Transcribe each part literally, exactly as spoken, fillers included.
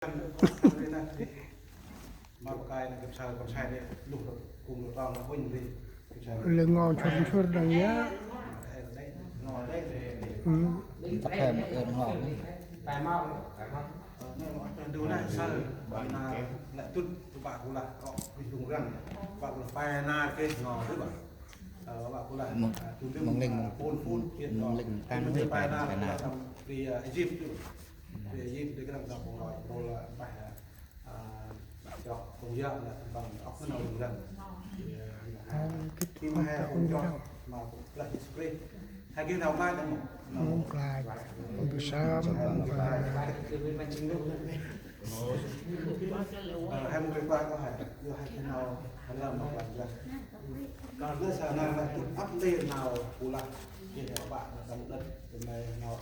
Lĕ ngo nchŭr nchŭr đăng yơh. Ntăk he ma ơn ngo. Mong, mong linh, mong tăng, mong tăng, mong tăng. Ăp ndơ nau pulă, geh nau ƀă nau tâm đĕt, geh nau,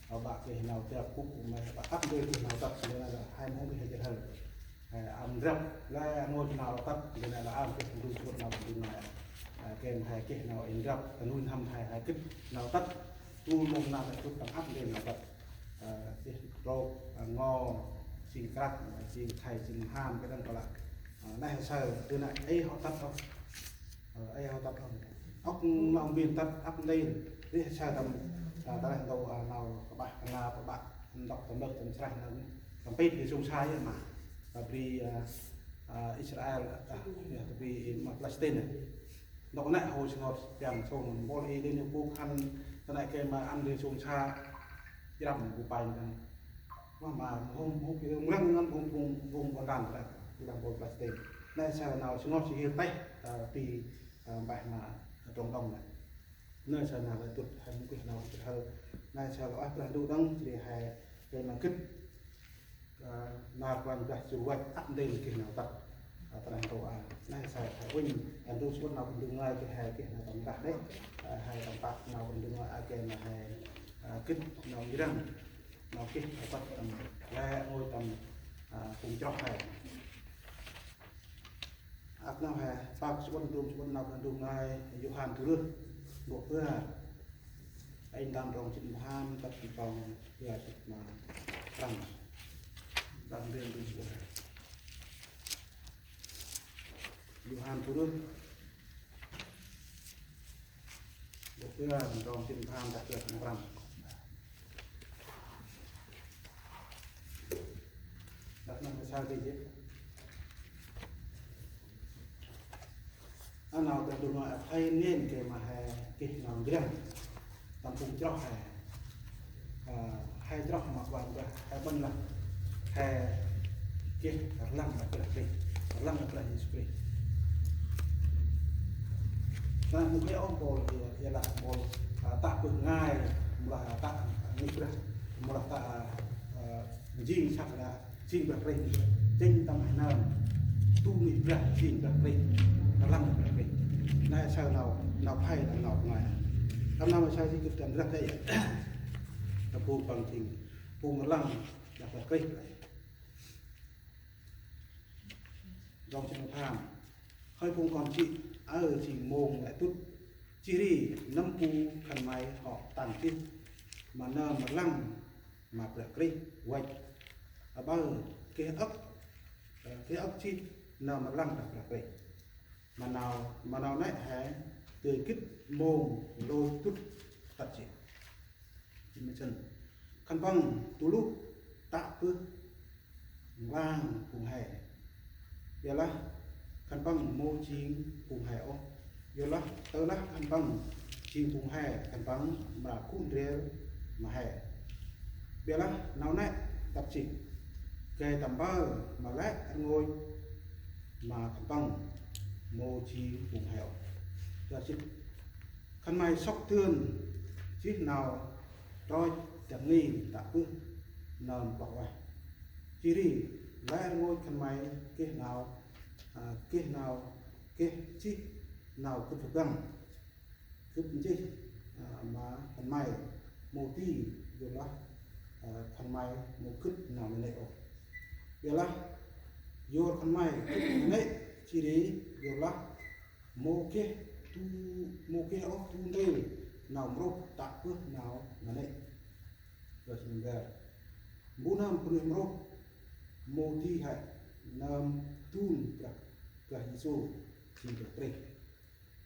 nau ƀă geh nau tiăp kŭk, geh nau ăp ndơ geh nau tât, geh nau hai mông geh hai jêr hăl. Hai, ăm ndrăp, lĕ ngôch nau tât, geh nau ăm geh ndung sŭt nau ndung nau. Hai, geh hai geh nau ndrăp, ta nuih n'hâm hai, hai gĭt nau tât, tu mông nau tât, tu tâm ăp ndơ nau tât. Ơ, geh trôk, ơ, ngo, jêng krăk, jêng khay, jêng mham, geh đăng kala. Ơ, neh saơ, tu nă, ê hŏ tât hŏ. Ơ, ê hŏ tât hŏ. Ŏk nau mĭn tât ăp ndơ, rêh saơ tâm, ơ, ta rêh ntô, ơ, nau kƀah kna, kƀah ntŭk tâm lơh tâm srah nau, tâm pit di sông sa yơh ma. Ta bri, ơ, ơ, Israel, ơ, yơh ta bri ma Palestine. Ntŭk nĕ hô sngôt piăng sông mpôl i dê nê pô khăn, ta nĕ kê ma ăn di sông sa, jrăm bu panh tăng. Wah, ma hôm hôm kê mrăng ngăn hôm hôm hôm bơngan tăng, di đăng mpôl Palestine. Nĕ saơ nau sngôt si hil têh, ơ, ti, ơ, mbah ma Trung Đông nĕ. Nĕ saơ nau lĕ tŭt hai mông geh nau geh hăl. Nĕ saơ lŏ ah Brah Ndu đăng, jêh ri hai kê ma gĭt, ơ, nar Kôranh Brah jur văch ăp ndơ geh nau tât. Ơ, ta neh ntô a. Nĕ saơ hai uănh, ơ, ndung sŭt nau Brah Ndu ngơi geh hai geh nau tâm rah nĕ. Ơ, hai tâm pah nau Brah Ndu ngơi a geh ma hai, ơ, gĭt nau njrăng. Nau geh nau tât tâm lĕ ngôch tâm, ơ, phung chroh hai. Ăp nau he, păk sŭt, ndrôm sŭt nau Brah Ndu ngơi, Yôhan du rơh, bôk bar. Anh đăm trong sĭn mham, tât trong bar sĭn ma prăm. Đăm ndrôm sŭt. Yôhan du rơh, bôk bar, trong sĭn mham, tât bar sĭn ma prăm. Đah nơh ma saơ ti jêh. A nau Brah Ndu nau ăp hai nên geh ma hai geh nau njrăng. Tâm phung chroh hai. Ơ, hai chroh ma Kôranh Brah, hai ƀăn lah. Hai geh rlăng ma Brah Krist. Rlăng ma Brah Yêsu Krist. Nă, mâu geh ôh mpôl, ia, ia lah mpôl, ơ, tă bơh ngai, mâu lah tă ngih Brah, mâu lah tă, ơ, njêng săk lah, jêng Brah Krist, jêng tâm he nơm, tu ngih Brah, jêng Brah Krist, rlăng Brah Krist. Nĕ saơ nau, nau phay đah nau ngai. Tâm nau ma saơ jêng gĭt tâm Brah Krist. Tâm bu păng jêng, bu rlăng đah Brah Krist. Trong sĭn ma pham. Hơi phung kon jê̆, ơ, jêng mông lĕ tŭt. Jêh ri, nâm bu khân may hŏ tăng jêh ma nơm rlăng ma Brah Krist văch. Aƀaơ, geh âk, ơ, geh âk jêh nơm rlăng đah Brah Krist. Ma nau, ma nau nĕ he, dơi gĭt mông lôch tŭt tât jêh. Jêng ma sĭn. Khân păng du luh tă bơh nklang phung he. Ƀiălah khân păng mâu jêng phung he ôh. Yorlah tơlah khân păng jêng phung he, khân păng mra gŭ ndrel ma he. Ƀiălah nau nĕ tât jêh. Gay tâm mpơl ma lĕ rngôch ma khân păng mâu jêng phung he ôh. Tât jêh. Khân may sŏk dơn jêh nau trôch dak ngih tă bơh nơm kloh ueh. Jêh ri, lĕ rngôch khân may geh nau, ơ, geh nau, geh jêh nau gâp rbăng. Gâp nchih, ơ, ma khân may mâu di, yorlah, ơ, khân may mâu gĭt nau nanê̆ ôh. Ƀiălah yor khân may gĭt nanê̆, jêh ri yorlah mâu geh du, mâu geh ôh du ntil nau mrôh tă bơh nau nanê̆. Verse number. Mbu nơm bunuyh mrôh mâu di hĕ nơm dun Brah, Brah Yêsu jêng Brah Krist.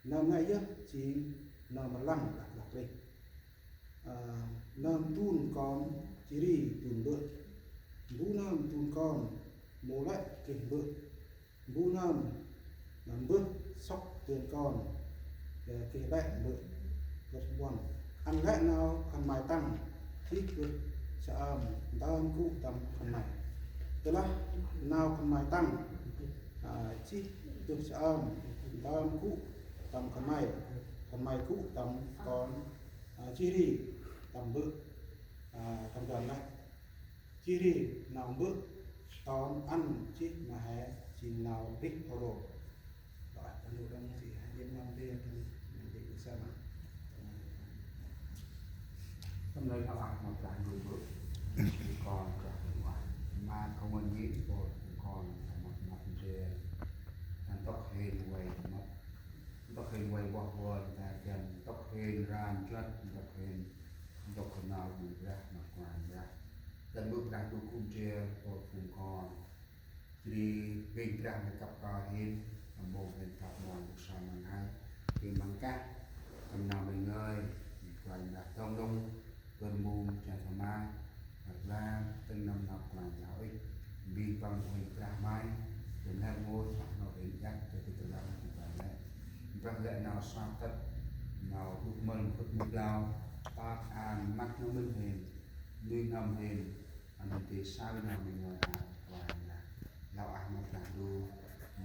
Nơm nây yơh jêng nơm rlăng Brah, Brah Krist. Ơ, nơm dun Kon jêh ri dun Mbơ̆. Mbu nơm dun Kon mâu lĕ geh Mbơ̆. Mbu nơm, nơm Mbơ̆ sŏk dơn Kon, ơ, geh lĕ Mbơ̆. Vât puăn. Ăn lĕ nau khân may tăng jêh bơh saơm ntơm gŭ tâm khân may. Tơlah nau khân may tăng, ơ, jêh bơh saơm ntơm gŭ tâm khân may, khân may gŭ tâm Kon, ơ, jêh ri tâm Mbơ̆, ơ, tâm ban lĕ. Jêh ri nau Mbơ̆ ton ăn jêh ma he jêng nau rêh hô rô. Ơ, tâm Mbơ̆ đăng jêh he jêng nau rêh, tâm Mbơ̆ jêng sa ma. Tâm lơi hao ăk ma Brah Ndu Mbơ̆. Kon Brah Ndu Mbơ̆. Ma Kon Mbơ̆ jêh bol Kon ma ma rê. Tâm ntŭk hên vay ma ntŭk hên vay vah vơl ta jan, ntŭk hên ran juăt, ntŭk hên, ntŭk hên nau Mbơ̆ Brah, nau Kôranh Brah. Tâm Mbơ̆ Brah Ndu gŭ ndrel, ơ, phung Kon. Jêh ri Mbơ̆ Brah nê kăp kơl hên, tâm mpông hên kăp mong Mbơ̆ sa măng hai. Hên măng kah, tâm nau Mbơ̆ ngơi, Kôranh Brah tông lông, bơ̆n mông, jan thama, Ăt la tĭng nâm nau Kôranh Brah ŭch, bi păng uănh Brah May, dơn lĕ rngôch, nau êng iăt, dơi tĭng tơlah, dơi tĭng tơlah lĕ. Brah lĕ nau sap tât, nau dŭt mơl, khŭt mơl blao, tât an, măt nau mĭn hên, nuih n'hâm hên, ăn hên tê sa nau mĭn ngơi a Kôranh Brah. Lau ah ma Brah Ndu,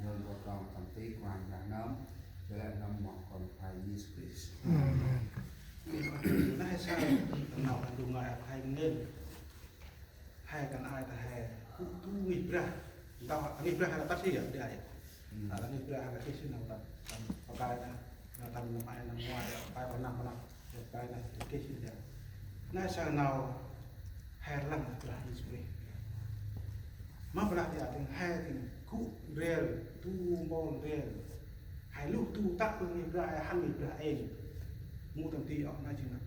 nhôn bơh trong tâm ti Kôranh Brah nơm, jêh lĕ nơm ma Kon Kôranh Yêsu Krist. Amen. Nau he say, tâm nau Brah Ndu ngơi a Kôranh ngên. He kăn ay ta he, gŭ du ngih Brah. Ntau ngih Brah he tât si ya, dê ay. Hmm. Ơ, ngih Brah he geh si nau tât, tâm pakay ta, nau tâm nau ay nau ngua, pakay pa nau pa nau, pakay ta, geh si ya. Nau say nau, he rlăng Brah Yêsu Krist. Ma Brah ta tĭng, he tĭng gŭ ndrel, du mpôl ndrel. He luh du tât bơh ngih Brah, he hăn ngih Brah êng. Mâu tâm di ôh, nau jêng nau,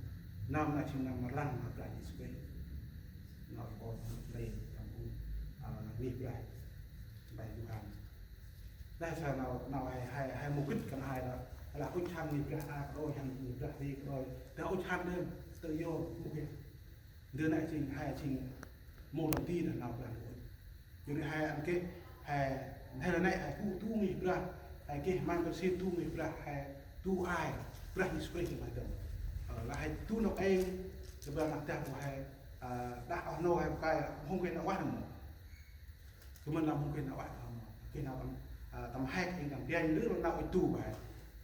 nau nau jêng nau ma rlăng ma Brah Yêsu Krist. Nau mpôl ndrel, tâm u, ơ, ngih Brah. Bai Yôhan. Nau say nau, nau he, he, he mâu gĭt kăn ay nau. Lah ŭch hăn ngih Brah a, kơt ŭch hăn ngih Brah ri, kơt ŭch. Dah ŭch hăn đơm, tơ yôn, mâu geh. Ndơ nê jêng, he jêng mâu tâm di nau Brah Ndu. Yor ri he ăn geh, he, he lah nê, he gŭ du ngih Brah, he geh măng kơ sĭn du ngih Brah, he du ay, Brah Yêsu Krist ma dơm. Ơ, lah he du nau êng, tơ Brah nau dah kơ he, ơ, đah oh nô he pakay, hông geh nau ueh nơm. Kơ mĭn lah mâu geh nau ueh nơm. Geh nau tâm, ơ, tâm hek, tâm biănh, lư nau ê du bah.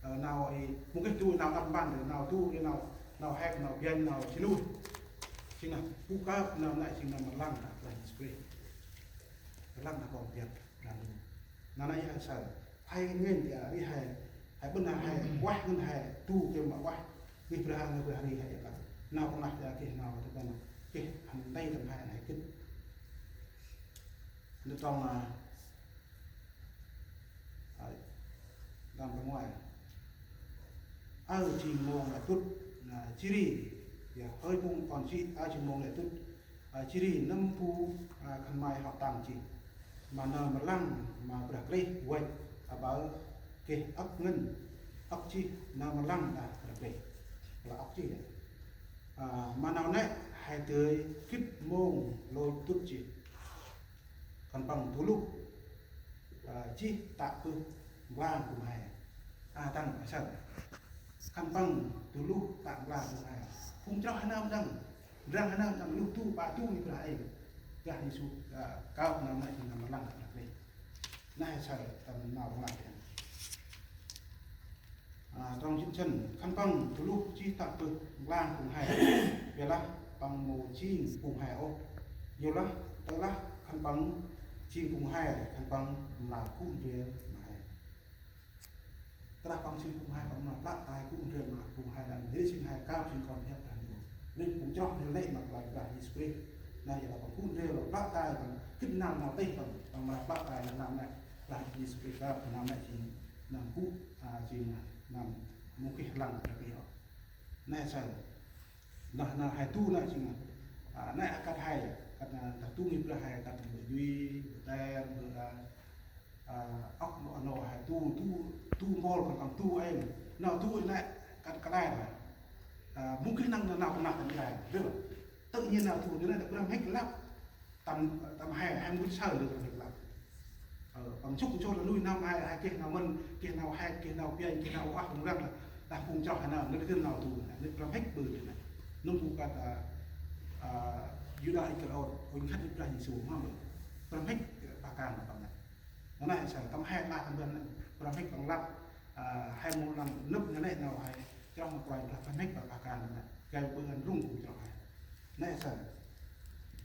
Ơ, nau ê, mâu geh du nau tâm ban, nau du, nau, nau hek, nau biănh, nau ji nuih. Jêng nau, bu kơp nau nê jêng nau ma rlăng, nau Brah Yêsu Krist. Rlăng nau Kon Biăt, rlăng. Nau nê he say. He ngên ti a ri he, he bơh nau he, ueh ngên he, du geh ma ueh. Ngih Brah, ngih Brah ri he ya kăp. Nau kơnăp ya geh nau, tơ bơh nau. Geh, hăn tê tâm he, he gĭt. Nê trong, ơ, Ơ, tâm rngôch. Ơ, jêng mông lĕ dŭt, nă, jêh ri, ya, hơi mông kon jêh, ơ, jêng mông lĕ dŭt. Ơ, jêh ri, nâm bu, ơ, khân may hŏ tăng jêh. Ma nơm rlăng, ma Brah Krist, văch, aƀaơ, geh âk ngăn, âk jêh, nơm rlăng, đah Brah Krist. Lah âk jêh, ya. Ơ, ma nau nê, he dơi, gĭt mông, lôch dŭt jêh. Khân păng du luh, ơ, jêh tă bơh mblang phung he. A, tăng, a, sân. Khân păng du luh tă mblang phung he. Phung chroh he nơm tăng. Răng he nơm tăng luh du, ba du ngih Brah êng. Brah Yêsu, ơ, kơp nơm nê, nơm lăng Brah êng. Nê he sân, tâm nau lăng he. A, trong jê̆t sĭn, khân păng du luh jêh tă bơh mblang phung he. Ƀiălah păng mâu jêng phung he ôh. Yorlah, tơlah khân păng jêng phung he, khân păng mra gŭ ndrel ma he. Tơlah păng jêng phung he, păng mra plă tay gŭ ndrel ma phung he, đah nê jêng he kơp jêng kon biăt đah nê. Nê phung chroh nê lĕ ma Brah Yêsu Krist. Nê yorlah păng gŭ ndrel, plă tay, păng gĭt nau nau tih, păng, păng mra plă tay nau nê. Lah Yêsu Krist kơp nau nê jêng nau gŭ, a, jêng nau mâu geh lăng Brah Krist ôh. Nê sân. Nê, nê he du nê jêng, a, nê akăt he, Kăt, a, ta tu ngih Brah he kăt mbơh jui, mbơh ter, mbơh, a, a, âk mâu nô he tu, tu, tu mpôl kăt kăm tu êng. Nau tu nê kăt kăl e. A, mungkin năng nau kơnăl tâm rai. Dơ̆. Tự nhiên nau tu dơ̆ nê ta Brah Mhĭk lăp. Tâm, tâm he, he mungkin saơ dơ̆ Brah Mhĭk lăp. Ơ, păng sŭk nsôr ta nuih năm ai, ai geh nau mĭn, geh nau he, geh nau piay, geh nau uah, păng răng lah. Dah phung chroh he nau, nê dơ̆ nau tu, nê Brah Mhĭk ƀư nê. Nâm bu kăt, a, a, Yuđa Iskariôt, ŭnh khât Brah Yêsu, mâm ƀư. Brah Mhĭk, a, pah kan tâm nê. Nê nê, sa, tâm he lah tâm bơh nê, Brah Mhĭk păng lăp, a, he mâu lăng nâp nê nê nau he, chroh ma Kôranh Brah, Brah Mhĭk păng pah kan nê. Gay ƀư ăn rŭng bu chroh he. Nê sa,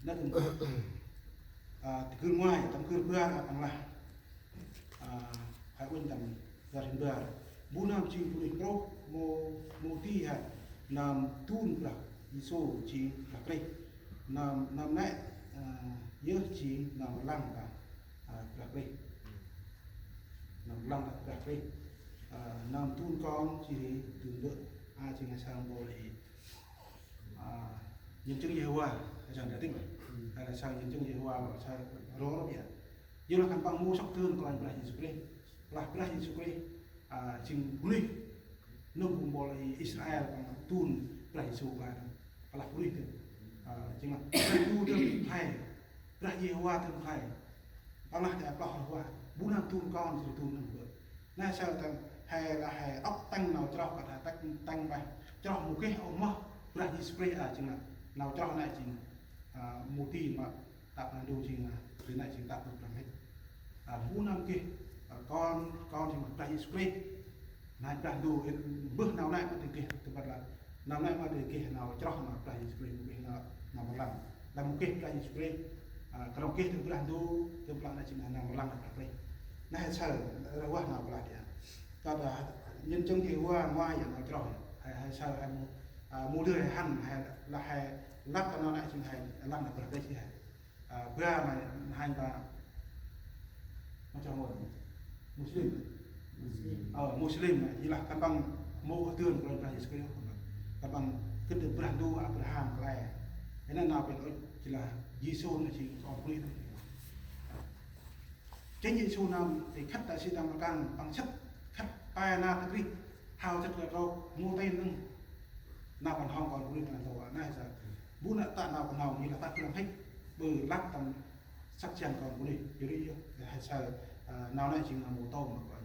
nê dơ̆ng, a, tơgŭl ngoai, tâm gŭl bar, a, păng lah. A, he uănh tâm bar hên bar. Bu nơm jêng bunuyh mprôh mâu, mâu di he nơm dun Brah Yêsu jêng Brah Krist. Nơm, nơm nê, a, yơh jêng nơm lăng ta, a, Brah Krist. Nơm lăng ta Brah Krist. A, nơm dun kon jêh ri dun bơ̆. A, jêng he saơ mpôl i. A, nhân chứng Yêhôva, he saơ nđa tĭng. He saơ nhân chứng Yêhôva, he saơ rôp rôp ya. Yơn lah khân păng mâu sŏk dơn Kôranh Brah Yêsu Krist. Lah Brah Yêsu Krist, a, jêng bunuyh. Nâm bu mpôl i Israel păng dun Brah Yêsu Krist. Lah bunuyh dơn. A, jêng lah Brah Yêsu dơn he. Brah Yêhôva dơn he. Păng lah ta ploh Yêhôva. Bu nơm dun kon, jêh ri dun nơm bơ̆. Nê saơ tâm he lah he âk tăng nau chroh kăt he tăng, tăng bah. Chroh mâu geh ôh moh Brah Yêsu Krist a jêng lah. Nau chroh nê jêng, a, mâu di ma ta Brah Ndu jêng, a, ri nê jêng ta Brah Mhĭk. A, bu nơm geh, a, kon, kon jêng Brah Yêsu Krist. Nê Brah Ndu, ơ, mbơh nau nê ma dơi geh tâm ƀah lah. Nau nê ma dơi geh nau chroh ma Brah Yêsu Krist mâu geh nau, nau ma lăng. Lah mâu geh Brah Yêsu Krist, a, kơnơ̆ng geh tâm Brah Ndu, tâm ƀah nê jêng nau ma lăng Brah Krist. Nê he saơ, rah vah nau ƀah lah dja. Kăt, a, nhân chứng Yêhôva ngoai ya nau chroh. He, he saơ, he mâu, a, mâu dơi he hăn, he, lah he, lăp kơ nau nê jêng he, lăng Brah Krist he. A, ƀă ma hăn ta, ma chroh mâu. Muslim. Muslim. Ơ, Muslim, jêh lah khân păng mâu dơn Kôranh Brah Yêsu Krist. Khân păng gĭt Brah Ndu Abraham kăl e. Ê nê nau păng ŭch jêh lah Yêsu nê jêng kon bunuyh. Jêng Yêsu nơm, ê khât ta si tâm rkăng, păng sât khât pe nar ta Krist, hao sât kơ trôk, mâu tên nơh. Nau păng hŏng kon bunuyh ta nê tâ wa, nê he saơ. Bu nê ta nau păng hŏng, jêh lah ta Brah Mhĭk, ƀư lăp tâm săk jăn kon bunuyh, jêh ri yơh, he saơ, a, nau nê jêng nau mâu tôm ma